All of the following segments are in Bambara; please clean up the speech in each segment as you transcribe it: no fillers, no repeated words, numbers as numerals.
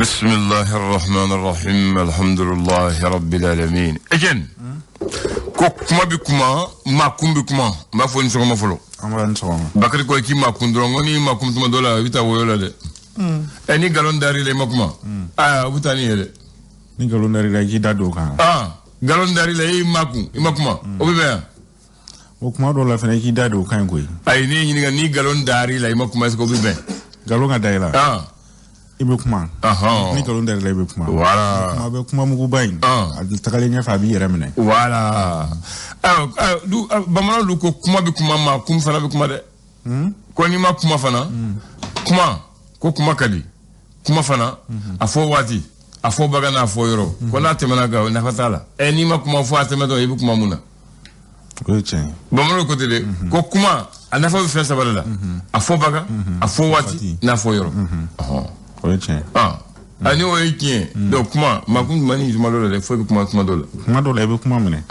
بسم الله الرحمن الرحيم الحمد لله رب العالمين. Etienne, ko kuma bi kuma, maa kun bi kuma. N b'a fɔ ni sɔgɔma fɔlɔ. An b'a ni sɔgɔma. Bakari ko k'i maa kun dɔrɔn, ko n'i maa kun tuma dɔ la, i bɛ taa woyo la dɛ. Ɛ, ni nkalon dar'i la, i ma kuma, aa, o bɛ taa ni ye dɛ. Ni nkalon dar'i la, i k'i da don o kan. Aa, nkalon dar'i la, i ma kun, i ma kuma, o bɛ bɛn yan. O kuma dɔw la fana, i k'i da don o kan koyi. Ayi, n'i ye ɲininka, ni nkalon dar'i la, i ma kuma, est-ce que o bɛ bɛn? Nkalon ka da i la. I bɛ kuma. Ni nkalon dar'i la, i bɛ kuma. Voilà. Kuma bɛ kuma muguba in. A tagalen ɲɛfɛ, a b'i yɛrɛ minɛ. Voilà. Ayiwa, bamananw dun ko kuma bɛ kuma, maa kun fana bɛ kuma dɛ. Ko n'i ma kuma fana, kuma ko kuma ka di. Kuma fana, a fɔ waati, a fɔ bagan n'a fɔ yɔrɔ. Ko n'a tɛmɛna kan, nafa t'a la. Ɛ, n'i ma kuma fɔ a tɛmɛtɔ, i bɛ kuma mun na? O ye tiɲɛ ye. Bamananw ko ten dɛ, ko kuma a nafa bɛ fɛn saba de la: a fɔ bagan, a fɔ waati, n'a fɔ yɔrɔ. O ye tiɲɛ ye. Ani o ye tiɲɛ ye. Donc kuma, maa kun tuma ni tuma dɔ la dɛ, fo i bɛ kuma tuma dɔ la. Kuma dɔ la, i bɛ kuma minɛ.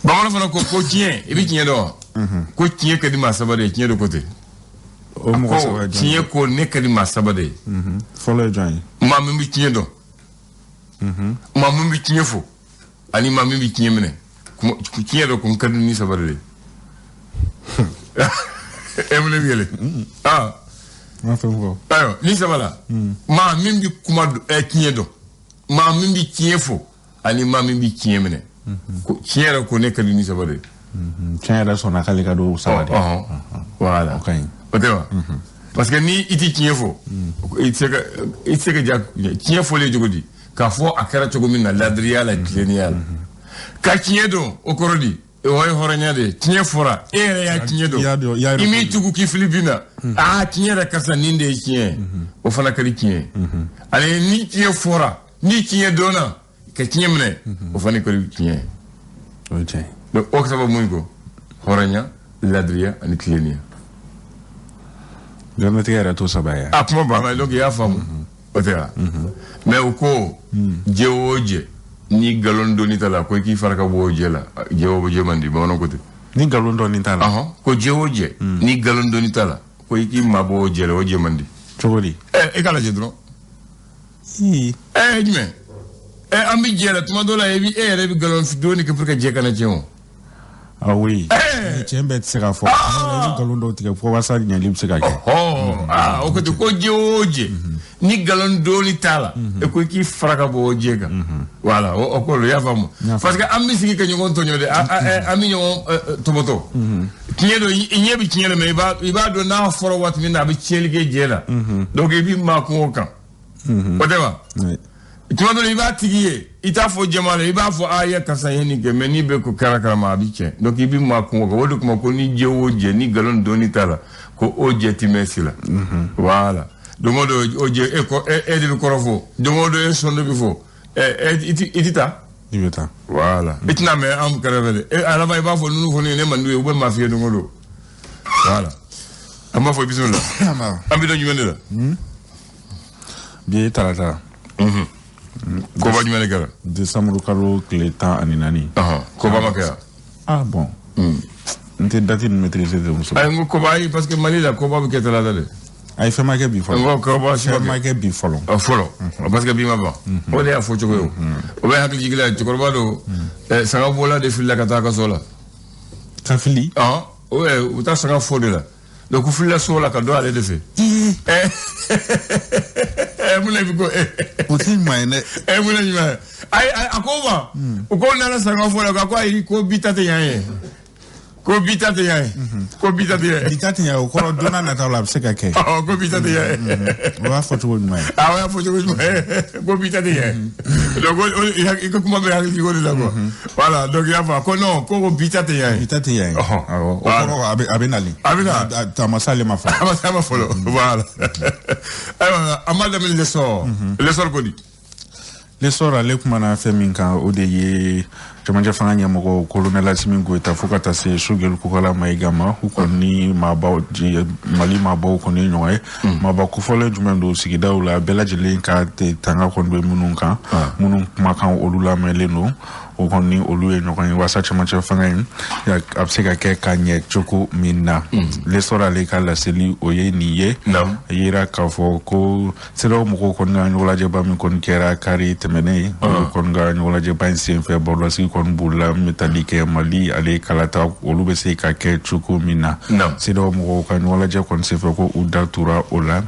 Bamanan fana ko tiɲɛ, i bɛ tiɲɛ dɔn wa? Ko tiɲɛ ka di maa saba de ye, tiɲɛ de ko ten. O mɔgɔ saba ye jɔn ye? Tiɲɛ ko ne ka di maa saba de ye. Fɔlɔ ye jɔn ye? Maa min bɛ tiɲɛ dɔn, maa min bɛ tiɲɛ fɔ, ani maa min bɛ tiɲɛ minɛ. Tiɲɛ dɔ ko n ka di ni saba de ye. E mun de bɛ yɛlɛ? N ma fɛn fɔ. Ayiwa, ni saba la, maa min bɛ kuma tiɲɛ dɔn, maa min bɛ tiɲɛ fɔ, ani maa min bɛ tiɲɛ minɛ. Ko tiɲɛ yɛrɛ ko ne ka di ni saba de ye. Tiɲɛ yɛrɛ sɔnna k'ale ka don saba de ye. Voilà. O ka ɲi. O tɛ wa? Parce que ni i ti tiɲɛ fɔ, i tɛ se ka ja tiɲɛ fɔlen cogo di? K'a fɔ a kɛra cogo min na, ladiriya la, tilennenya la. Ka tiɲɛ dɔn, o kɔrɔ di? O ye hɔrɔnya de ye. Tiɲɛ fɔra, e yɛrɛ y'a tiɲɛ dɔn, i m'i tugu k'i fili bin na. Aa, tiɲɛ yɛrɛ, karisa, nin de ye tiɲɛ ye. O fana ka di tiɲɛ ye. Ani ni tiɲɛ fɔra, ni tiɲɛ dɔnna, ka tiɲɛ minɛ, o fana ka di tiɲɛ ye. O ye tiɲɛ ye. Donc o sababu mun ko hɔrɔnya, ladiriya ani tilennenya. Diɲɛlatigɛ yɛrɛ t'o saba ye. A kuma banna. Donc i y'a faamu, o tɛ wa? Mais o ko jɛ o jɛ, ni nkalon donni t'a la, ko i k'i fara ka bɔ o jɛ la, jɛ o jɛ man di. Bamananw ko ten. Ni nkalon dɔɔni t'a la. Ko jɛ o jɛ, ni nkalon donni t'a la, ko i k'i mabɔ o jɛ la, o jɛ man di. Cogo di? Ɛ, e k'a lajɛ dɔrɔn. Ɛ, jumɛn? Ɛ, an bɛ jɛ la tuma dɔ la, e yɛrɛ bɛ nkalon donni kɛ pour que jɛ kana tiɲɛ o. Ah oui. Tiɲɛ bɛɛ tɛ se ka fɔ. I bɛ nkalon dɔw tigɛ fo walasa ɲɛli bɛ se ka kɛ. Aa, o ko ten ko jɛ o jɛ, ni nkalon donni t'a la, e ko i k'i fara ka bɔ o jɛ kan. Voilà, o ko i y'a faamu. Parce que an bɛ sigi ka ɲɔgɔn tɔɲɔ dɛ, an bɛ ɲɔgɔn tɔbɔtɔ. Tiɲɛ don, i ɲɛ bɛ tiɲɛ la, mais i b'a dɔn n'a fɔra waati min na, a bɛ tiɲɛli kɛ jɛ la. Donc i b'i makun o kan. O tɛ wa? Tuma dɔ la, i b'a tigi ye, i t'a fɔ jama la, i b'a fɔ a ye karisa ye nin kɛ, mais n'i bɛ ko kɛra kalama, a bɛ tiɲɛ. Donc i bɛ makun o kan. O de kama ko ni jɛ o jɛ, ni nkalon donni t'a la, ko o jɛ ti mɛn si la. Voilà. Don o don, o jɛ, e kɔ, e de bɛ kɔrɔ fɔ. Don o don, e sɔn de bɛ fɔ. Ɛ, i ti taa. I bɛ taa. Voilà. I tɛna mɛn an kɛrɛfɛ dɛ. E a laban, i b'a fɔ ninnu fɔ ne man d'u ye, u bɛ maa f'i ye don o don. Voilà. An b'a fɔ bisimila. An bɛ don jumɛn de la? Bi ye tarata. Koba jumɛn de kɛra? Décembre kalo tile 14. Koba ma kɛ yan. Ah bon. N tɛ date ninnu maîtriser de muso. Ayi, n ko koba, ayi, parce que Mali la, koba bɛ kɛ talata de. Ayi, fɛn ma kɛ bi fɔlɔ. N ko koba si ma kɛ. Fɛn ma kɛ bi fɔlɔ. Fɔlɔ. Parce que bi ma ban. O de y'a fɔ cogo ye o. O bɛ hakili jigin la, cɛkɔrɔba don, saga bɔla de filila ka taa a ka so la. Ka fili? U taa saga fɔ de la. Donc u filila so la ka don ale de fɛ. Ɛ, mun de bɛ ko? O tɛ ɲuman ye dɛ. Ɛ, mun de ɲuman ye? Ayi, a ko ma, u ko nana saga fɔ la, ko ayi, ko bi ta tɛ yan ye. Ko bi ta tɛ yan ye. Ko bi ta tɛ yan ye. Bi ta tɛ yan ye, o kɔrɔ don n'a nataw la a bɛ se ka kɛ. Ko bi ta tɛ yan ye. O y'a fɔ cogo ɲuman ye. Awɔ, o y'a fɔ cogo ɲuman ye. Ko bi ta tɛ yan ye. Donc i ka kuma bɛ hakili jigin o de la quoi. Voilà, donc i y'a fɔ ko non, ko bi ta tɛ yan ye. Bi ta tɛ yan ye. Awɔ, o kɔrɔ a bɛ nalen. A bɛ na. A ma s'ale ma fɔlɔ. A ma s'a ma fɔlɔ. Voilà. Ayiwa, an b'a daminɛ L'Essor. L'Essor ko di? L'Essor ale kumana fɛn min kan, o de ye cɛmancɛ fanga ɲɛmɔgɔ colonel Assimi Goïta fo ka taa se Choguel Kokalla Maïga ma, u kɔni maabaw, Mali maabaw kɔni ye ɲɔgɔn ye. Maaba kofɔlen jumɛn don sigidaw la, bɛɛ lajɛlen ka tanga kɔni bɛ minnu kan, minnu kumakan olu lamɛnlen don. O O kɔni olu ye ɲɔgɔn ye waasa cɛmancɛ fanga in a bɛ se ka kɛ ka ɲɛ cogo min na. L'Essor ale ka laseli o ye nin ye. A yira k'a fɔ ko CEDEAO mɔgɔw kɔni ka ɲɔgɔnlajɛba min kɔni kɛra kari tɛmɛnen ye, olu kɔni ka ɲɔgɔnlajɛba in senfɛ, barosigi kɔni bolila min bɛ tali kɛ Mali ale kalata olu bɛ se ka kɛ cogo min na. CEDEAO mɔgɔw ka ɲɔgɔnlajɛ kɔni senfɛ, ko u da tura o la.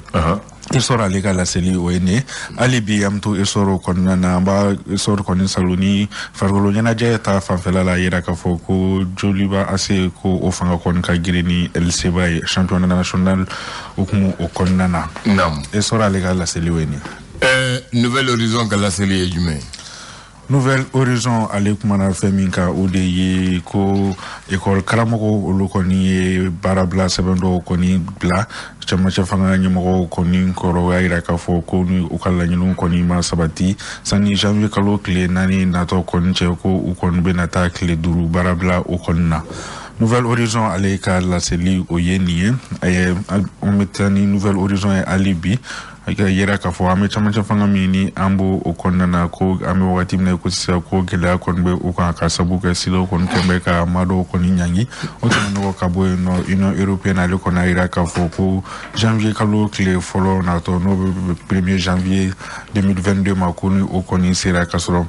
Essor ale ka laseli o ye nin ye. Hali bi an bɛ to Essor kɔnɔna na, an b'a Essor kɔni salo ni farikolo ɲɛnajɛ ta fanfɛla la, yira k'a fɔ ko Joliba AC ko o fanga kɔni ka girin ni LCba ye championnat national hukumu o kɔnɔna na. Essor ale ka laseli o ye nin ye. Nouvel Horizon ka laseli ye jumɛn ye? Nouvel Horizon ale kumana fɛn min kan, o de ye ko école karamɔgɔw olu kɔni ye baarabila sɛbɛn dɔw kɔni bila cɛmancɛ fanga ɲɛmɔgɔw kɔni kɔrɔ. Y'a yira k'a fɔ ko ni u ka laɲiniw kɔni ma sabati sani janvier kalo tile 4 natɔ kɔni cɛ, ko u kɔni bɛna taa tile 5 baarabila o kɔni na. Nouvel Horizon ale ka laseli o ye nin ye. An bɛ taa ni Nouvel Horizon ye hali bi, yira k'a fɔ an bɛ cɛmancɛ fanga min ni an b'o o kɔnɔna na, ko an bɛ wagati min na ko sisan, ko gɛlɛya kɔni bɛ o kan ka sabu kɛ silaw kɔni kɛn bɛ ka maa dɔw kɔni ɲangi. O tɛmɛnen kɔ ka bɔ yen nɔ, Union européenne ale kɔni a yira k'a fɔ ko janvier kalo tile fɔlɔ natɔ, n'o bɛ 1er janvier 2022 ma, ko ni o kɔni sera ka sɔrɔ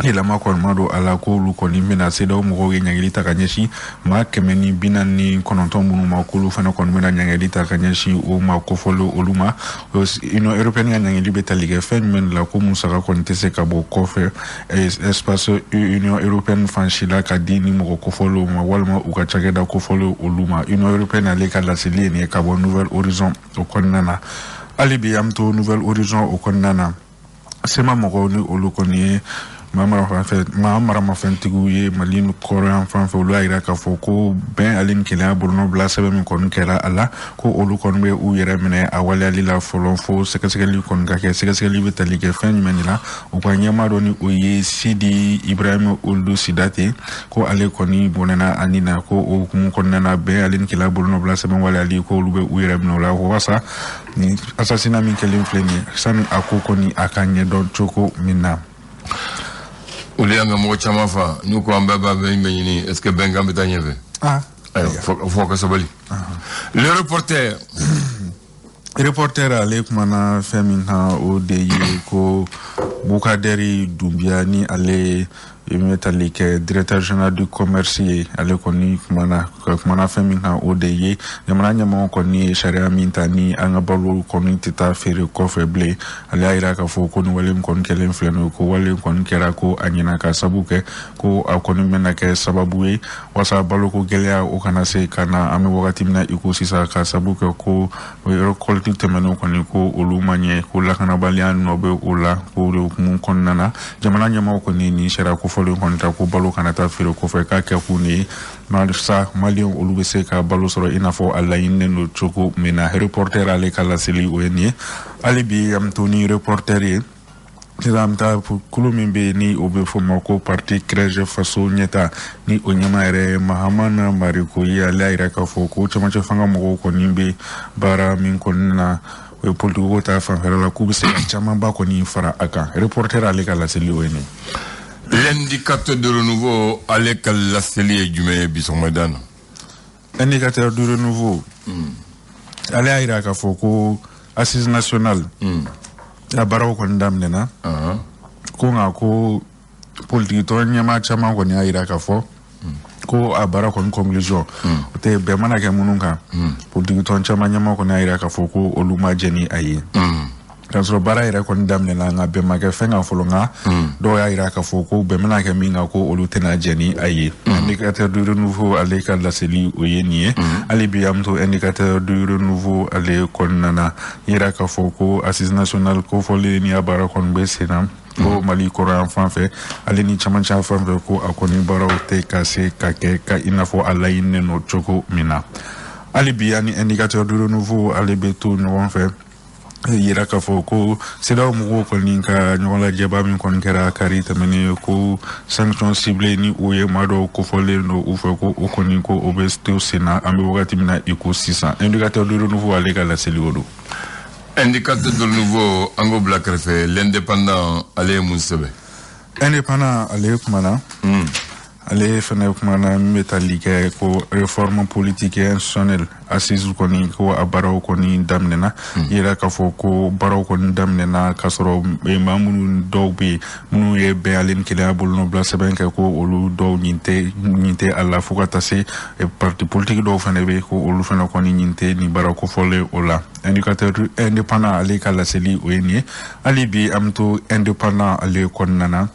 yɛlɛma kɔni ma don a la, k'olu kɔni bɛna CEDEAO mɔgɔw ye ɲangili ta ka ɲɛsin maa 149 minnu ma, k'olu fana kɔni bɛna ɲangili ta ka ɲɛsin o ma kofɔlen olu ma. Union européenne ka ɲangili bɛ tali kɛ fɛn jumɛn de la? Ko musaka kɔni tɛ se ka bɔ kɔfɛ espace Union européenne fan si la ka di ni mɔgɔ kofɔlenw ma walima u ka cakɛda kofɔlen olu ma. Union européenne ale ka laseli ye nin ye ka bɔ Nouvel Horizon o kɔnɔna na. Hali bi an bɛ to Nouvel Horizon o kɔnɔna na, CMA mɔgɔw ni olu kɔni ye maa maramafɛntigiw ye Mali kɔrɔyan fan fɛ, olu y'a yira k'a fɔ ko bɛn ale ni kelenya bolonɔ sɛbɛn min kɔni kɛra a la, ko olu kɔni bɛ u yɛrɛ minɛ a waleyali la fɔlɔ fo sɛgɛsɛgɛli kɔni ka kɛ. Sɛgɛsɛgɛli bɛ tali kɛ fɛn jumɛn de la? U ka ɲɛmaa dɔ ni o ye Sidi Ibrahim Ould Sidate, ko ale kɔni bɔnɛna a ni na, ko o hukumu kɔnɔna na, bɛn ale ni kelenya bolonɔ sɛbɛn waleyali, ko olu bɛ u yɛrɛ minɛ o la walasa ni assassinat min kɛlen filɛ nin ye, sani a ko kɔni a ka ɲɛdɔn cogo min na. Olu y'an ka mɔgɔ caman fa n'u ko an bɛɛ b'a bɛn ɲini, est ce que bɛnkan bɛ taa ɲɛfɛ? Ayiwa, fo ka sabali. Le Reporter. Reporter ale kumana fɛn min kan, o de ye ko Bukadɛri Dunbiya ni ale bɛ tali kɛ directeur général du commerce ye, ale kɔni kumana fɛn min kan, o de ye jamana ɲɛmɔgɔ kɔni ye sariya min ta ni an ka balo kɔni tɛ taa feere kɔfɛ bilen. Ale y'a yira k'a fɔ ko ni wale min kɔni kɛlen filɛ nin ye, ko wale kɔni kɛra ko a ɲɛna, ka sabu kɛ ko a kɔni bɛna kɛ sababu ye walasa baloko gɛlɛya o kana se ka na an bɛ wagati min na i ko sisan, ka sabu kɛ ko récolte tɛmɛnenw kɔni ko olu ma ɲɛ, ko lakanabaliya nɔ bɛ o la. Ko de hukumu kɔnɔna na, jamana ɲɛmɔgɔ kɔni nin sariya kofɔlen kɔni ta ko balo kana taa feere kɔfɛ, k'a kɛ kun de ye sa maliyɛnw olu bɛ se ka balo sɔrɔ i n'a fɔ a laɲininen don cogo min na. Reporter ale ka laseli o ye nin ye. Hali bi an bɛ to ni Reporter ye sisan, an bɛ taa kulu min bɛ yen ni o bɛ fɔ o ma ko parti CREJ Faso ɲɛta, ni o ɲɛmaa yɛrɛ Mahamana Mariko ye, ale y'a yira k'a fɔ ko cɛmancɛ fanga mɔgɔw kɔni bɛ baara min kɔni na, o ye politiki ko ta fanfɛla la, k'u bɛ se ka camanba kɔni fara a kan. Reporter ale ka laseli o ye nin ye. L'Indicateur de Renouveau ale ka laseli ye jumɛn ye bi sɔgɔmada na? Indicateur du Renouveau ale y'a yira k'a fɔ ko assise nationale a baaraw kɔni daminɛna, ko nka ko politiki tɔn ɲɛmaa caman kɔni y'a yira k'a fɔ ko a baara kɔni conclusion o tɛ bɛn mana kɛ minnu kan. Politiki tɔn caman ɲɛmaa kɔni y'a yira k'a fɔ ko olu ma jɛn ni a ye, k'a sɔrɔ baara yɛrɛ kɔni daminɛna, nka bɛn ma kɛ fɛn kan fɔlɔ, nka dɔw y'a yira k'a fɔ ko bɛn bɛna kɛ min kan, ko olu tɛna jɛn ni a ye. Indicateur du Renouveau ale ka laseli o ye nin ye. Hali bi an bɛ to Indicateur du Renouveau ale kɔnɔna na, yira k'a fɔ ko assise nationale kofɔlen ni a baara kɔni bɛ sen na, ko Mali kɔrɔyan fan fɛ ale ni cɛmancɛ fan fɛ, ko a kɔni baaraw tɛ ka se ka kɛ ka i n'a fɔ a laɲininen don cogo min na. Hali bi ani Indicateur du Renouveau ale bɛ to ɲɔgɔn fɛ, yira k'a fɔ ko CEDEAO mɔgɔw kɔni ka ɲɔgɔnlajɛba min kɔni kɛra kari tɛmɛnen, ko sanction ciblée ni o ye maa dɔw kofɔlen don u fɛ, ko o kɔni ko o bɛ to sen na an bɛ wagati min na i ko sisan. Indicateur du Renouveau ale ka laseli o don. Indicateur du Renouveau an k'o bila kɛrɛfɛ. L'Indépendant ale ye mun sɛbɛn? Indépendant ale kumana. Ale fana kumana min bɛ tali kɛ ko réforme politique et institutionnelle assise kɔni, ko a baaraw kɔni daminɛna. Yira k'a fɔ ko baaraw kɔni daminɛna k'a sɔrɔ maa minnu dɔw bɛ yen minnu ye bɛn ale ni kelenya bolonɔbila sɛbɛn kɛ, ko olu dɔw ɲin tɛ a la, fo ka taa se parti politique dɔw fana bɛ yen, ko olu fana kɔni ɲin tɛ nin baara kofɔlen o la. Indicateur Indépendant ale ka laseli o ye nin ye. Hali bi an bɛ to Indépendant ale kɔnɔna na.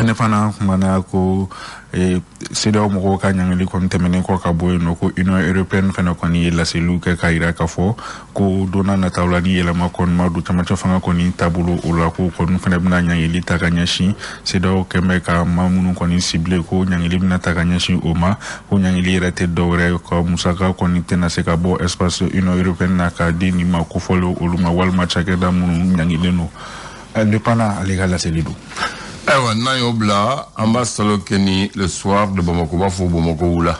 Ne fana kumana ko CEDEAO mɔgɔw ka ɲangili kɔni tɛmɛnen kɔ ka bɔ yen nɔ, ko Union européenne fana kɔni ye laseliw kɛ k'a yira k'a fɔ ko don n'a nataw la, ni yɛlɛma kɔni ma don camancɛ fanga kɔni taabolo o la, ko kɔni fana bɛna ɲangili ta ka ɲɛsin CEDEAO kɛn bɛ ka maa minnu kɔni ciblé, ko ɲangili bɛna ta ka ɲɛsin o ma, ko ɲangili yɛrɛ tɛ dɔwɛrɛ ka musaka kɔni tɛna se ka bɔ espace Union européenne na k'a di nin ma kofɔlen olu ma, walima cakɛda minnu ɲangilen don. Indépendant ale ka laseli don. Ayiwa, n'an y'o bila, an b'a salo kɛ ni Le Soir de Bamako. B'a fɔ Bamakɔ wula.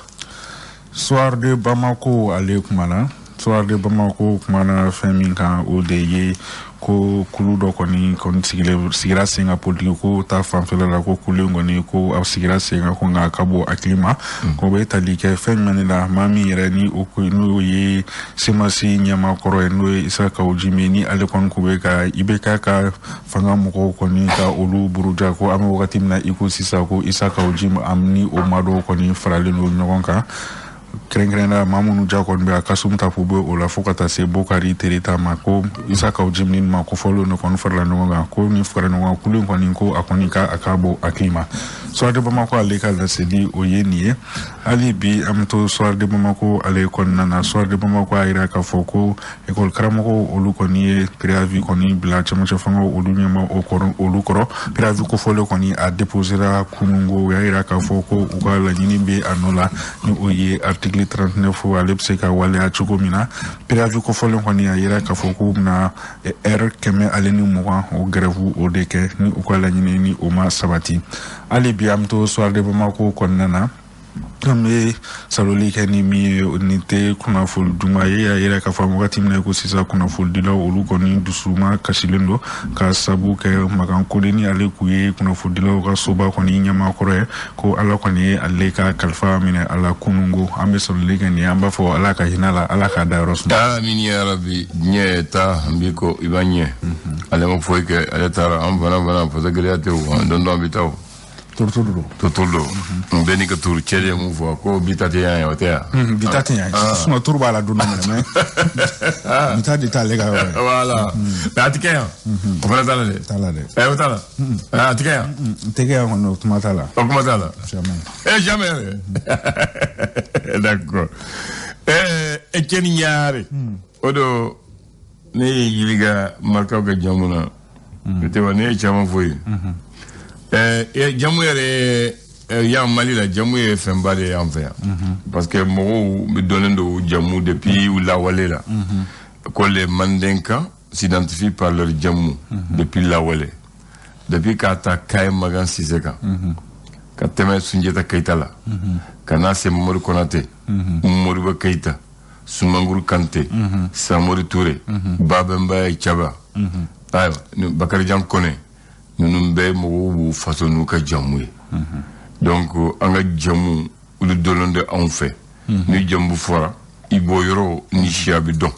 Soir de Bamako ale kumana. Soir de Bamako kumana fɛn min kan, o de ye ko kulu dɔ kɔni sigilen sigira sen kan politiki ko ta fanfɛla la, ko kulu in kɔni ko a sigira sen kan, ko nka a ka bon hakili ma, ko bɛ tali kɛ fɛn jumɛn de la. Maa min yɛrɛ ni o ko n'o ye CMAS ɲɛmaa kɔrɔ ye, n'o ye Issa Kaou Djim ye, ni ale kɔni kun bɛ ka IBK ka fanga mɔgɔw kɔni ka olu buruja, ko an bɛ wagati min na i ko sisan, ko Issa Kaou Djim ni o maa dɔw kɔni faralen don ɲɔgɔn kan, kɛrɛnkɛrɛnnenya maa minnu ja kɔni bɛ a Kassoum Tapo bɛ o la, fo ka taa se Bocary Tereta ma, ko Issa Kaou Djim ni ma kofɔlenw de kɔni farala ɲɔgɔn kan, ko ni fara ɲɔgɔn kan kulu in kɔni, ko a kɔni ka a ka bɔ hakili ma. Soir de Bamako ale ka laseli o ye nin ye. Hali bi an bɛ to Soir de Bamako ale kɔnɔna na. Soir de Bamako a yira k'a fɔ ko ekɔli karamɔgɔw olu kɔni ye préavis kɔni bila cɛmancɛ fangaw olu ɲɛma o kɔrɔ olu kɔrɔ. Préavis kofɔlen kɔni a déposera kunungo. U y'a yira k'a fɔ ko u ka laɲini bɛ a nɔ la, ni o ye article 39, ale bɛ se ka waleya cogo min na. Préavis kofɔlen kɔni a yira k'a fɔ k'u bɛna heure 120 o grève o de kɛ ni u ka laɲini ni o ma sabati. Hali bi an bɛ to Soir de Bamako kɔnɔna na. An bɛ saloli kɛ ni min ye, nin tɛ kunnafoni duman ye. A yira k'a fɔ wagati min na ko sisan kunnafonidilaw olu kɔni dusuma kasilen don ka sabu kɛ Makan Kone, ni ale kun ye kunnafonidilaw ka soba kɔni ɲɛmaa kɔrɔ ye, ko Ala kɔni ye ale ka kalifa minɛ a la kunungo. An bɛ saloli kɛ nin ye, an b'a fɔ Ala ka hinɛ la, Ala k'a da yɔrɔ suma. Amin ya rabi. Diɲɛ ta n b'i ko i b'a ɲɛ, ale ma foyi kɛ, ale taara. An fana faso gɛlɛya tɛ o don dɔ, an bɛ taa o. Torotoro don. Torotoro don, bɛɛ n'i ka turu. Cɛ de ye mun fɔ ko bi ta tɛ yan ye, o tɛ yan. Bi ta tɛ yan, sinon turu b'a la don dɔ minɛ, mais bi ta de t'ale ka yɔrɔ ye. Voilà, mais a tɛ kɛ yan, o fana t'a la dɛ. T'a la dɛ. Ɛ, o t'a la, a tɛ kɛ yan. N tɛ kɛ yan kɔni, o kuma t'a la. O kuma t'a la. Jamais. Eh, jamais yɛrɛ, d'accord. Etienne Ɲare o don, ne ye ɲininka marakaw ka jamu na, o tɛ wa? Ne ye caman fɔ yen. Jamu yɛrɛ yan Mali la, jamu ye fɛnba de ye an fɛ yan, parce que mɔgɔw bɛ dɔnnen don jamu depuis u lawale la, ko les Mandinka s'identifient par leur jamu depuis lawale, depuis k'a ta Kaye Magan Sise kan, ka tɛmɛ Sunjata Keyita la, ka n'a se Mamadu Konate, Modibo Keyita, Sumanguru Kante, Samori Ture, Babemba Caba, ayiwa, Bakarijan Kone, ninnu bɛɛ mɔgɔw b'u faso n'u ka jamu ye. Donc an ka jamu olu dɔnnen tɛ anw fɛ. Ni jamu fɔra, i bɔ yɔrɔ ni siya bɛ dɔn.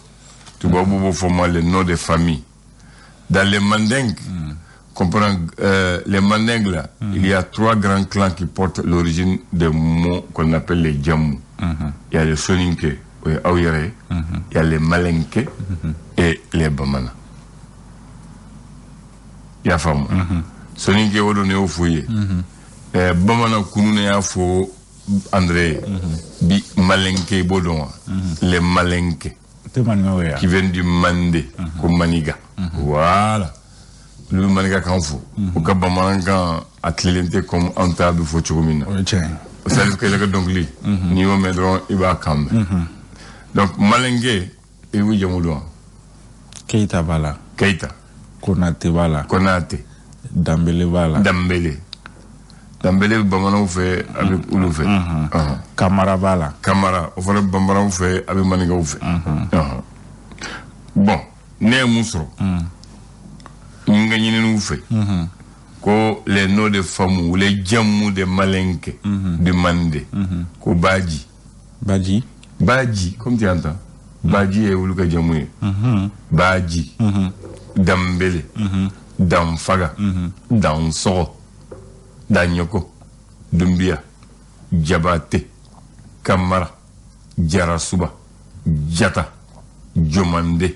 Tubabu b'o fɔ ma les noms de famille. Dans les Mandingues, comprends, les Mandingues là, il y a trois grands clans qui portent l'origine des mots qu'on appelle les Djamou. Il y a les Soninké, o ye aw yɛrɛ ye, il y a les Malinké et les Bamana. I y'a faamu? Soninké, o don ne y'o f'u ye. Bamanan kunu ne y'a fɔ André ye. Bi Malinké, i b'o dɔn wa? Les Malinké tɛ maninkaw ye yan qui viennent du Mandé, ko Maniga. Voilà, olu bɛ Maniga kan fɔ, u ka bamanankan a tilenlen tɛ comme an ta bɛ fɔ cogo min na. O ye tiɲɛ ye. Salif Keita ka dɔnkili, n'i y'o mɛn dɔrɔn, i b'a kan mɛn. Donc Malinké, i b'u jamu dɔn wa? Keyita b'a la. Keita. Konate b'a la. Konate. Danbele b'a la. Danbele, Danbele bɛ bamananw fɛ, a bɛ olu fɛ. Kamara b'a la. Kamara, o fana bɛ bamananw fɛ, a bɛ maninkaw fɛ. Bon, ne ye mun sɔrɔ n ka ɲininiw fɛ? Ko les noms de famille ou les jamu de Malinké, de Mandé. Ko Badji. Badji. Badji, comme tu entends. Badji ye olu ka jamu ye. Badji. Dambele. Danfaga. Dansoro. Danyoko. Dumbia. Jabate. Kamara. Jarasuba. Jata. Jomande.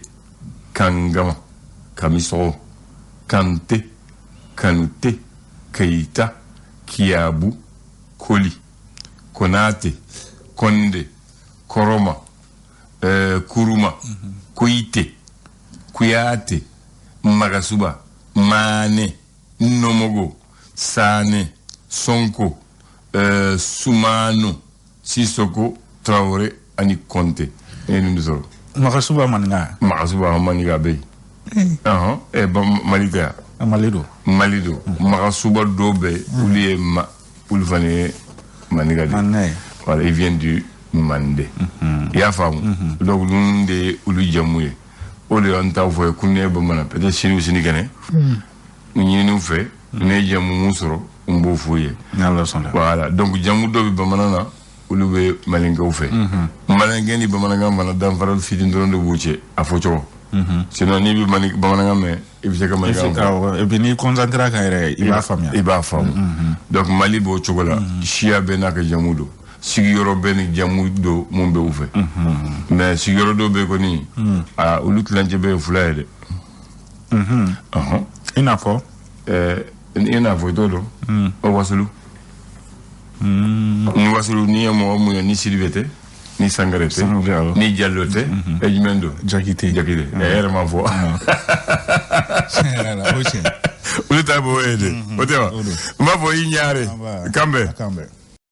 Kangama. Kamisoro. Kante. Kanute. Keita. Kiabu. Koli. Konate. Konde. Koroma. Kuruma, Koite, Kuyate, Magasuba, Mane, Nomogo, Sane, Sonko, Sumano, Sissoko, Traoré, ani Konte. Et nous sommes. Magasuba Maninga. Magasuba Maninga Bey. Eh bon Malita. Malido. Malido. Magasuba Dobe, Oulie Ma, Oulvane Maninga. Voilà, il vient du Mandé. I y'a faamu. Donc ninnu de ye olu jamu ye. O de y'an ta fɔ ye ko ne ye bamanan peut-être sini ou sinikɛnɛ. Ɲininiw fɛ ne ye jamu mun sɔrɔ n b'o f'u ye. Voilà, donc jamu dɔ bɛ bamanan na olu bɛ malinkew fɛ. Malinkɛ ni bamanankan fana danfara fitinin dɔrɔn de b'u cɛ a fɔcogo. Sinon n'i bɛ bamanankan mɛn i bɛ se ka malinkan fɔ. Et puis n'i concentré a kan yɛrɛ i b'a faamuya. I b'a faamu. Donc Mali b'o cogo la. Siya bɛɛ n'a ka jamu don. Sigiyɔrɔ bɛɛ ni jamu don mun bɛ u fɛ. Mais sigiyɔrɔ dɔw bɛ kɔni aa olu tilancɛ bɛɛ ye fila ye dɛ. I n'a fɔ. I n'a fɔ i t'o dɔn. O Wasulu. Ni Wasulu n'i ye mɔgɔ mun ye ni Sidibe tɛ ni Sangare tɛ ni Jalo tɛ e jumɛn don. Jakite. Jakite e yɛrɛ m'a fɔ. Olu ta b'o ye de o tɛ wa. N b'a fɔ i ɲaare. Kanbɛ.